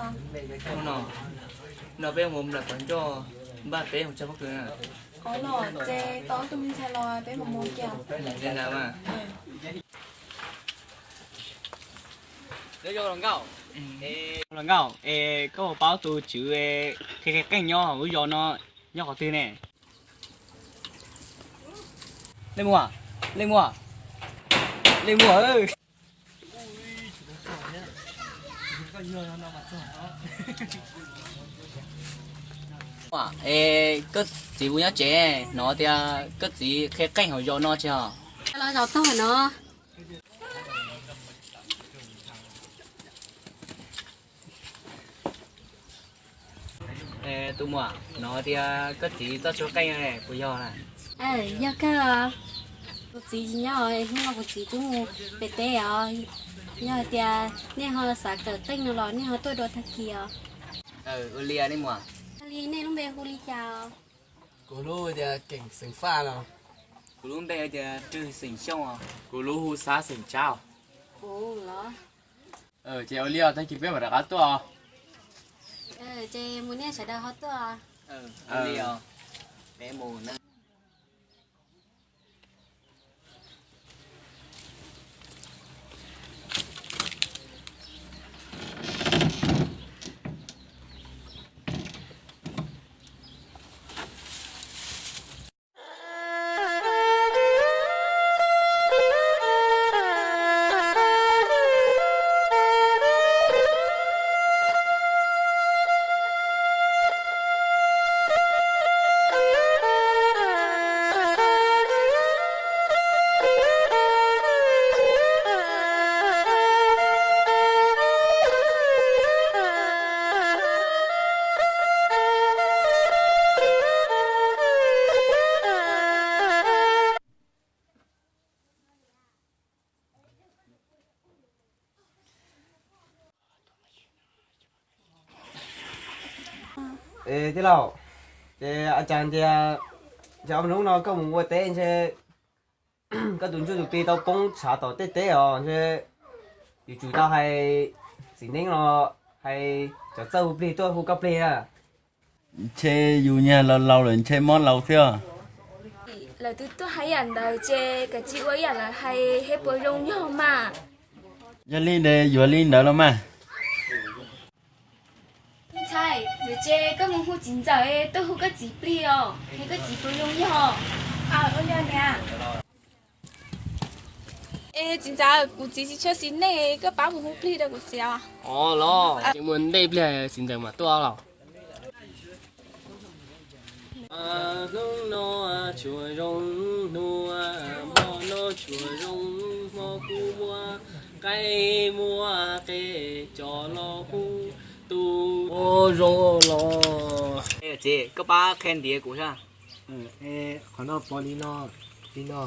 Hnub no, no peb mus nram tom ncauj npaj peb mus tshaj pob kws na. Qhov no ces tau tus me ntxhais los peb mus mus kiag. Ntawd mas. Hluas nkauj, es koj puas paub tus tswv qhia qeej nyob hauv lub zos no nyob qhov twg ne? Leej muam, leej muam, leej muam. Es koj txiv puas nyob tsev? Hnov tias koj txiv qhia qeej hauv zos no tsis os? Los zaum tag no. Tus muam, hnov tias koj txiv txawj tshuab qeej puas yog na? Yog kawg. Kuv txiv tsis nyob, hnub no kuv txiv twb mus pem teb os. Yog hais tias nej ho xav kawm qeej no los nej ho tuaj dua tag kis os. Ua li nej muam. Li nej lub npe hu li cas? Kuv lub tias Keem xeem Faj no. Kuv lub npe tias Rwg xeem Xyooj os. Kuv lub hu Xab xeem Tsav. Kuv los. Ces ua li os, tag kis peb mam rov qab tuaj os. Ces mus nej sawv daws ho tuaj. Ua li os, peb mus na. Tij laug, ces a cas tias cov hnub no koj mus ua teb ntshe koj tus ntsuj tus plig tau poob tshav tom tej teb os ntshe, yuav tsum tau hais txiv neeb los hais cov txawj hu plig tuaj hu koj plig na. Ntshe yus nyuag laus laus lawm ntshe mob laus thiab. Lawv twb tuaj hais yam ntawd ces kav tsij ua ib yam lawv hais thiab puas zoo yog mas. Yog li ntawd yuav li ntawd los mas. Ntxhais, ntawd ces koj mus hu txiv ntxawm tuaj hu koj txiv plig os, es koj txiv puas zoo yog. Es txiv ntxawm, kuv txiv tsis tshua xis neej, koj pab mus hu plig rau kuv txiv os. Os los, ces mus ntej pliag txiv ntxawm mam tuaj los. Hnub no tsuas zoo, hnub, hmo no tsuas zoo, hmo kuv muaj qaib muaj qe, cov los kuv tus zoo los. Txiv, koj pab qhia ntiav kuv saib. Qhov no pov li no, li no.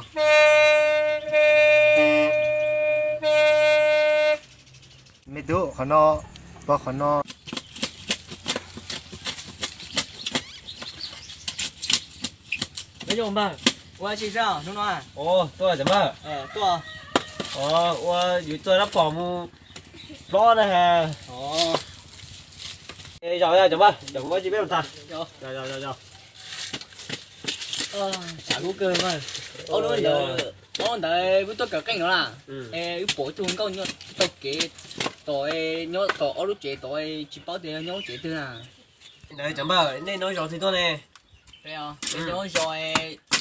Me tub, qhov no, pov qhov no. Nyob zoo npawg, ua si xwb hnub no? Tuaj cov npawg. Tuaj. Ua yus tuaj rab phom mus plob na. Zaum cov npawg, zaum ua si peb mus tag. Tshav kub kawg. Ob hnub ntawd, ob hnub ntawd wb tuaj kawm qeej no na, es wb pom ib tug nkauj nyob tau kev tod, nyob tom ob lub tsev tod, tsis paub tias nyob lub tsev twg na. Ntawd cov npawg, nej nyob zos twg tuaj ne? Peb nyob zos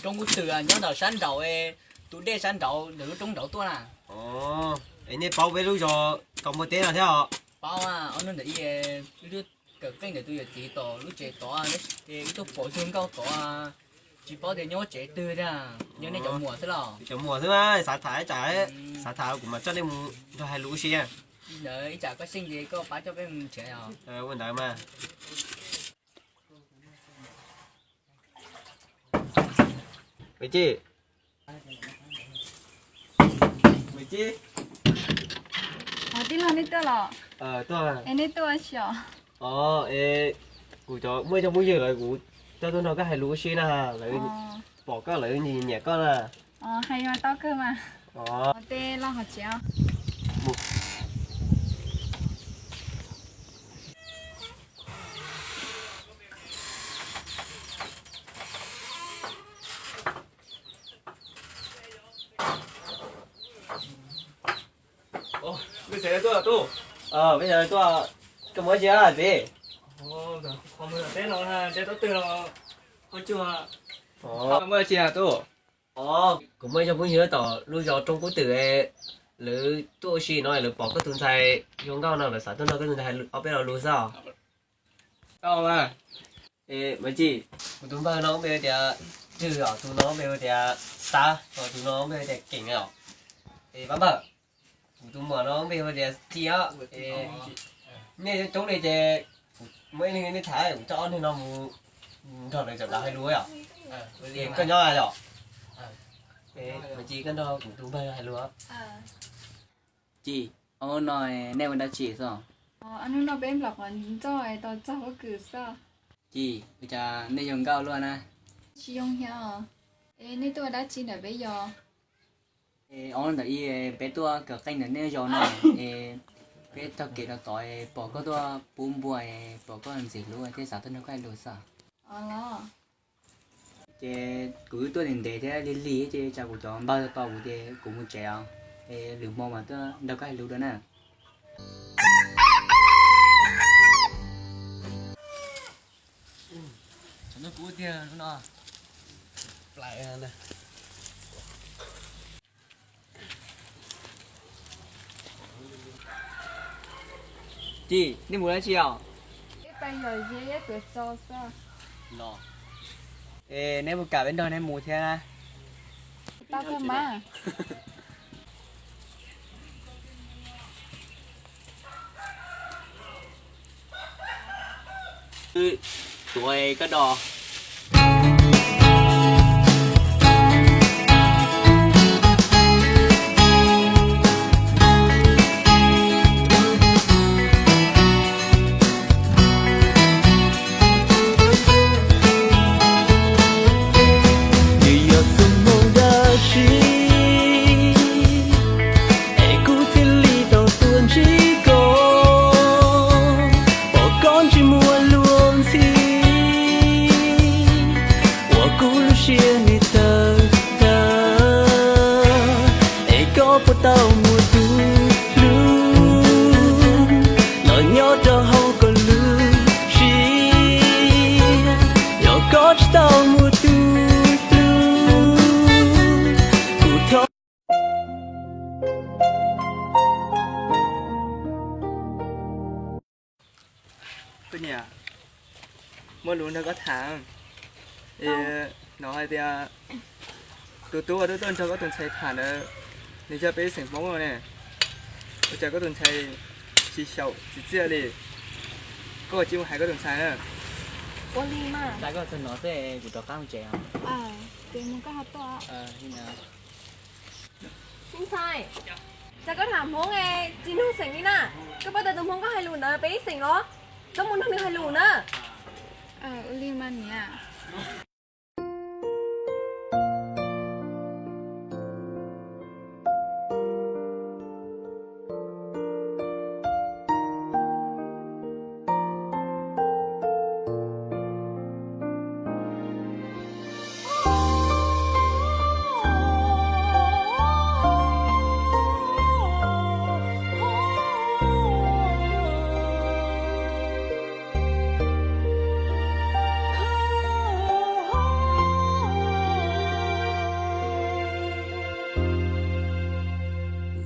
Roob Kub Twm, nyob ntawm sab nraud, tus dej sab nraud ntawm lub roob nraud tuaj na. Es nej paub peb lub zos kom npua teb no thiab os? Paub, ob hnub ntawd wb tuaj kawm qeej ntawm tus yawm txiv tom lub tsev tod, es wb tuaj pom tus nkauj tod, tsis paub tias nyob tsev twg thiab. Yog nej cov muam xwb los? Cov muam xwb, xav tham ib tsam, xav tham kuv mam coj nej mus nrog hais lus ua si. Ntawd ib tsam koj xyeej ces koj pab coj peb mus nrhiav os. Ua ntawd mas. Tij laug, nej tuaj los? Es nej tuaj ua si os? Es kuv cov, muaj ib co phooj ywg lawv, kuv coj tuaj nrog koj hais lus ua si na, lawv pom koj lawv nyiam nyiam koj na. Hais mas tau kawg mas. Tej loj hov tsev. Tuaj, tuaj. Peb cov tuaj, koj muaj dab tsi txiv? Muaj dab tsi tub? Kuv muaj ib co phooj ywg tom lub zos Roob Kub Twm, lawv tuaj ua si no lawv pom koj tus ntxhais zoo nkauj no lawv xav tuaj nrog koj tus ntxhais ob peb lo lus xwb. Mas tsis, kuv tus npawg no npe tias Rwg os, tus no npe tias Xab, tus no npe tias Keem os. Es pab npawg, kuv tus muam no npe hu tias Ci os. Nej coob coob li ces kuv muaj ib leeg nej tham, kuv coj ob neeg no mus nrog lawv cov dav hais lus yom. Es koj nyob yom? Mas Ci, koj nrog kuv tus npawg hais lus. Ci, ob hnub no nej ua dab tsi xwb? Ob hnub no peb nplom qhov ntsoj tau txog pob kws xwb. Ci, ua cas nej zoo nkauj luaj na? Tsis zoo thiab os. Es nej tuaj ua dab tsi ntawm peb yos? Ob hnub ntawm ib peb tuaj kawm qeej ntawm nej zos no, es peb taug kev rau tod pom koj tuaj pub npua, pom koj ntxim hlub thiab xav tuaj nrog koj hais lus xwb. Ces kuv wb tuaj ntev ntev thiab lig lig ces tsam kuv cov npawg tos kuv ces kuv mus tsev os. Es lwm hmo mas tuaj nrog koj hais lus dua na. Tsam no kuv tiag no. Ci, nej mus dab tsi os? Es neb puas kam peb nrog neb mus thiab na? Tuav koj do. Nws yog txoj hmoo dab tsi es kuv thiaj li tau tuaj ntsib koj, pom koj ntsej muag luag ntxhi, ua kuv lub siab nws tawg tag, es koj puas tau muaj tus hlub los nyob rau hauv koj lub siab, yog koj tsis tau muaj tus hlub, kuv thov. Koj niam, muaj lus nrog koj tham. Hnov hais tias tus tub uas tuaj nrog koj tus ntxhais tham ntawd, nws yog peb ib xeem Hmoob no ne. Ua cas koj tus ntxhais tsis xyaum tsis txiaj li? Koj cia li mus hais koj tus ntxhais na. Ua li mas. Txais koj txog no xwb kuv rov qab mus tsev os. Txiv ntxawm, cas koj tham Hmoob tsis nug xeem li na? Koj paub tias tus Hmoob koj hais lus ntawd peb ib xeem los? Koj mus nrog nws hais lus na. Ua li mas niam.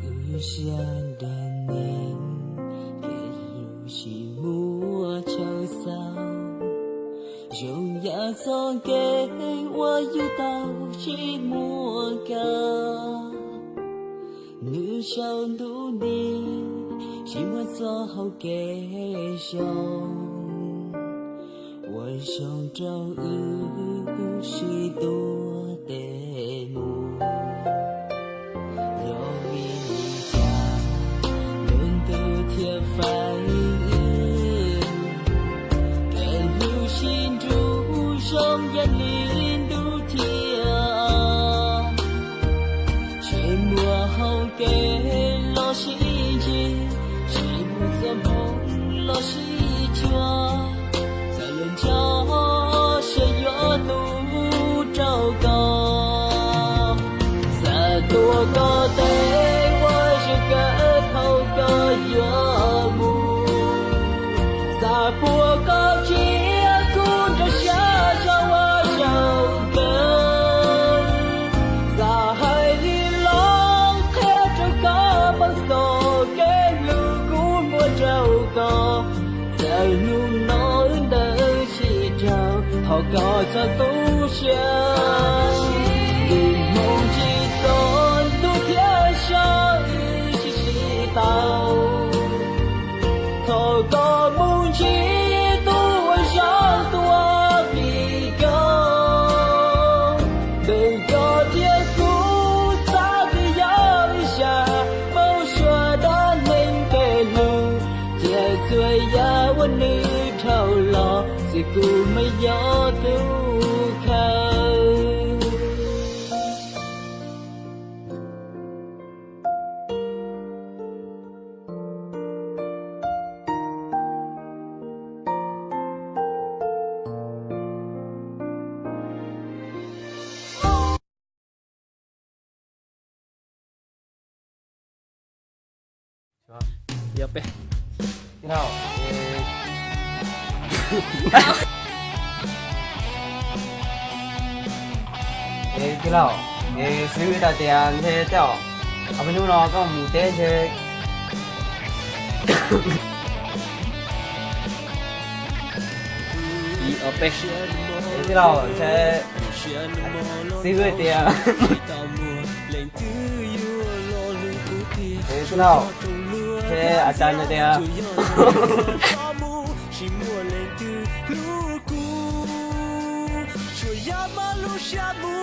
Wb sib dag neeg, kev hlub tsis muaj chaw xaus, zoo yam txoj kev uas yus tau tsis muaj kab. Nws tsaus ntuj nti, tsis muaj txoj hau kev zoo, ua zoo rau wb sib tuav tes mus. Yog vim li cas lub ntuj thiaj faib, kev hlub sib nrug zoo yam li ntuj thiab. Tsis muaj hau kev los sib ntsib, tsis muaj txoj hmoo los sib cuag, txawm luag nco siab yuav tu rau koj. Txawm tuav koj tes ua zoo kawg thaum koj Puas koj cia kuv nrog xyab tso ua zaum kawg, xav hais li los qhia rau koj paub txog kev hlub kuv muaj rau koj. Txawm hnub no wb ntawd sib raug, thov koj txhob tu siab. Lwm hmoov tsis txog ntuj thiab xyoo wb sib sib tau. Thov koj mus ntsib tus uas zoo tuaj pib koj. Ntawm koj thiab kuv xav tias yog ib zaj moo suav dab neeg peb hlub, cia txhua yam ua nws dhau los, txij kuv mas yog tus khaws. Yog peb. Tij laug, xwb tas tias ntshe tej zaum ob peb hnub no koj mus teb ntshe. Ib ob peb. Tij laug, ntshe xib hwb tias, tij laug, ntshe a cas nws tias.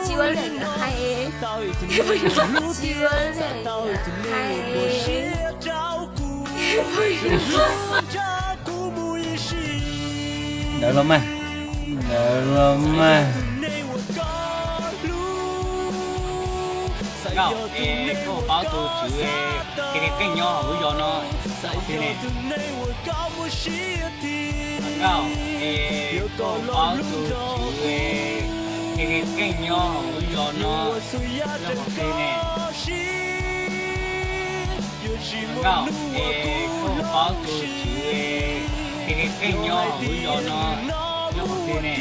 Tsis ua li hais, tsis ua li hais. Ntawd los mas, ntawd los mas. Nkauj, es koj paub tus tswv qhia qhia qeej nyob hauv lub zos no yog qhov twg ne? Nkauj, es koj paub tus tswv qhia qhia qeej nyob hauv lub zos no yog qhov twg ne? Nkauj, es koj paub tus tswv qhia qhia qeej nyob hauv lub zos no yog qhov twg ne?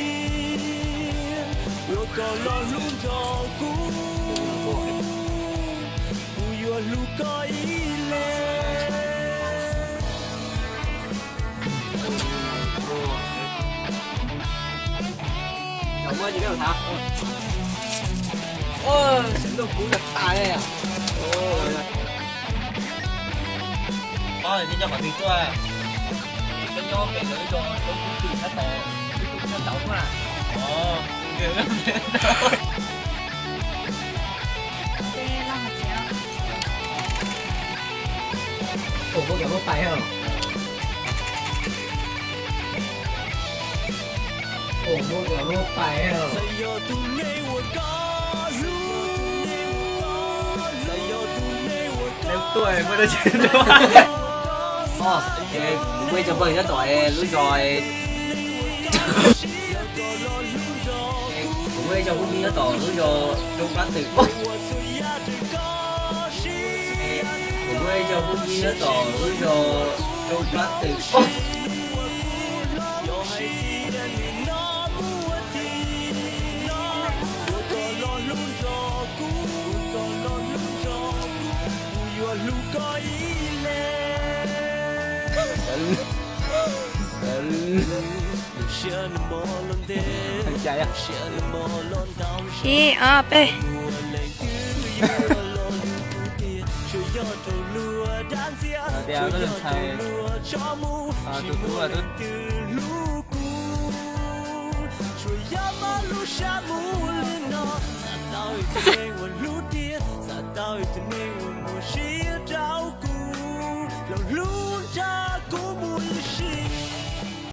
Ob, thiaj nyob qhov twg tuaj? Koj nyob pem lawv zos roob kub twm sab tod, kub twm sab tod tuaj. Os, ua muab pais os. Ua muab pais os. Tuaj, kuv muaj ib co phooj ywg nyob tom lub zos, kuv muaj ib co phooj ywg nyob tom lub zos Roob Plab Twm. Kuv muaj ib co phooj ywg nyob tom lub zos Roob Plab Twm. Ib, ob, peb. Tias koj tus ntxhais, tus tub, tus